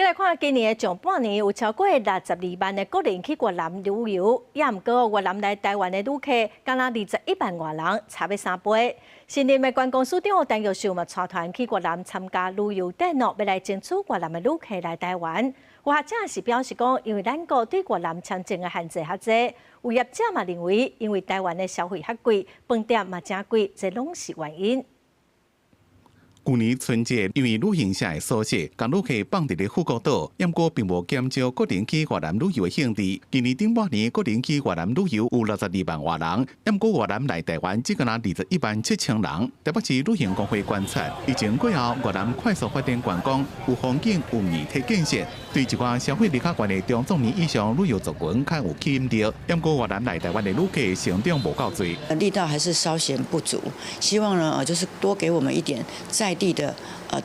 來看今年的上半年有超過62萬的國人去越南旅遊，也毋過越南來台灣的旅客，敢若21萬外人，差欲三倍。新任的觀光署長陳玉秀嘛，帶團去越南參加旅遊展哦，欲來爭取越南的旅客來台灣。有學者是表示講，因為咱國對越南簽證的限制較濟，有業者嘛認為，因為台灣的消費較貴，飯店嘛誠貴，這攏是原因。舊年春節，因為旅行社的疏失，共旅客放佇咧富國島，毋過並無減少國人去越南旅遊的興致。今年頂半年，國人去越南旅遊有62萬外人，毋過越南來台灣只敢若21萬7千人。台北市旅行公會觀察，疫情過後，越南快速發展觀光，有風景、有硬體建設，對一寡消費力較懸的中壯年以上旅遊族群較有吸引力。毋過越南來台灣的旅客成長無夠濟，力道還是稍顯不足。希望呢，就是多給我們一點在地的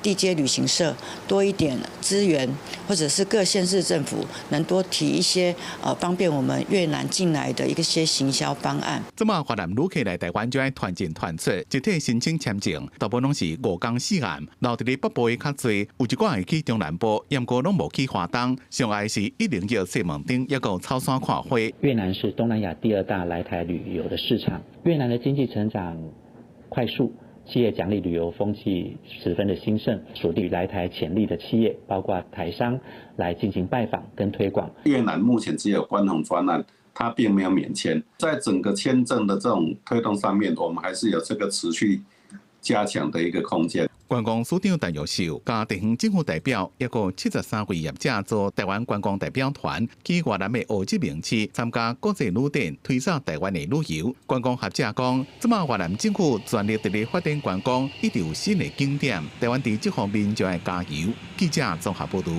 地接旅行社多一點資源，或者是各縣市政府能多提一些方便我們越南進來的一些行銷方案。這馬越南旅客來台灣就愛團進團出，集體申請簽證，大部分攏是5工4暗，留佇咧北部的較濟，有一寡會去中南部，毋過攏無去花東，上愛是101西門町，抑閣草山看花。越南是東南亞第二大來台旅遊的市場，越南的經濟成長快速。企業獎勵旅遊風氣十分的興盛，鎖定來台潛力的企業，包括台商來進行拜訪跟推廣。越南目前只有觀紅專案，它並沒有免簽。在整個簽證的這種推動上面，我們還是有這個持續加強的一個空間。觀光署長陳玉秀佮地方政府代表，抑閣73位業者組台灣觀光代表團去越南的胡志明市參加國際旅展，推廣台灣的旅遊。觀光學者講，這馬越南政府全力佇咧發展觀光，一定有新的景點，台灣佇這方面就愛加油。記者綜合報導。